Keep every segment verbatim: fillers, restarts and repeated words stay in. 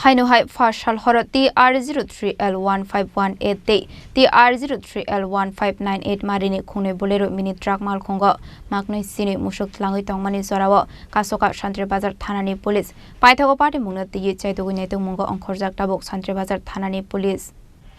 Haino hai first sal horo T R zero three L one five one eight tei T R zero three L one five nine eight marini khungnwi Bolero mini truck malkhungo maknwi sini musuk tlangwi tongmani jorao Kasoka Santri Bazar thanani police paithago patimungno twiwi chaitugwi naitugmungo ongkhorjak tabuk Santri Bazar thanani police.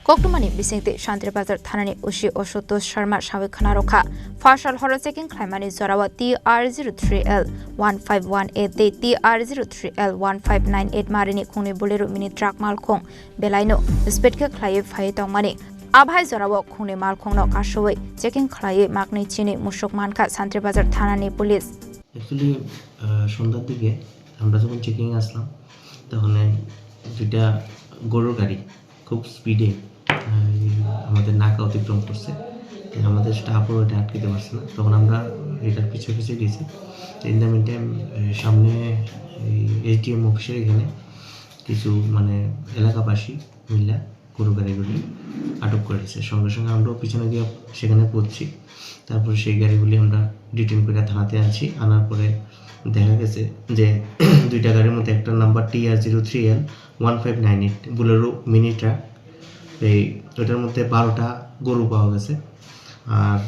Koktwmani bisingtwi Santri Bazar thanani O C Ashutosh Sharma sawi khna rwkha. First sal horo checking khlaimani jorao T R zero three L one five one eight tei T R zero three L one five nine eight marini khungnwi Bolero mini truck malkhung belaino speed khe khlaiwi phaiwi tongmani. Abhai jorao khungnwi malkhungno kasui checking khlaiwi maknwi chini musuk mankha Santri Bazar thanani police. Actually, আহ, সন্ধ্যার দিকে আমরা যখন চেকিং আসলাম, তখন দুইটা গরুর গাড়ি খুব স্পিডে, আহ, আমাদের নাকা অতিক্রম করছে। তো আমাদের স্টাফও এটা আটকাতে পারছে না। তখন আমরা এটার পিছে পিছে গেছি। তো in the meantime, আহ, সামনে এই এসডিএম অফিসের এখানে কিছু, মানে, এলাকাবাসী মিল্লা গরু গাড়িগুলি আটক করেছে। সঙ্গে সঙ্গে আমরাও পিছনে গিয়ে সেখানে পড়ছি। তারপর সেই গাড়িগুলি আমরা ডিটেইন করে থানাতে আনছি। আনার পরে দেখা গেছে যে দুইটা গাড়ির মধ্যে একটা number T R zero three L one five nine eight Bolero mini truck, এই ওটার মধ্যে বারোটা গরু পাওয়া গেছে। আর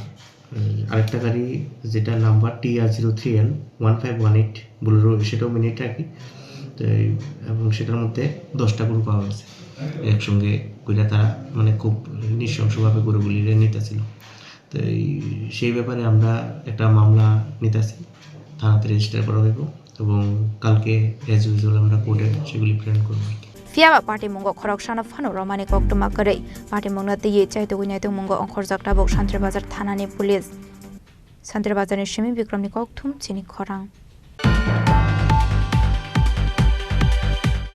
উম, আরেকটা গাড়ি যেটা number T R zero three L one five one eight Bolero, সেটাও মিনি ট্রাকই। তো এই, এবং সেটার মধ্যে দশটা গরু পাওয়া গেছে। একসঙ্গে কইরা তারা, মানে, খুব নৃশংসভাবে গরুগুলিরে নিতেছিল। তো এই, সেই ব্যাপারে আমরা একটা মামলা নিতেছি, থানাতে রেজিস্টার করা হইব এবং কালকে অ্যাজ ইউজুয়াল আমরা কোর্টে সেগুলি প্রেরণ করবো আর কি। Phiya ba patimwngo khoroksano phano romani koktwma kwrwi, patimwngno twiwi chaitugwi naitugmungo ongkhorjak tabuk Santri Bazar thanani police. Santri Bazarni simi Bikramni kokthum chini khorang.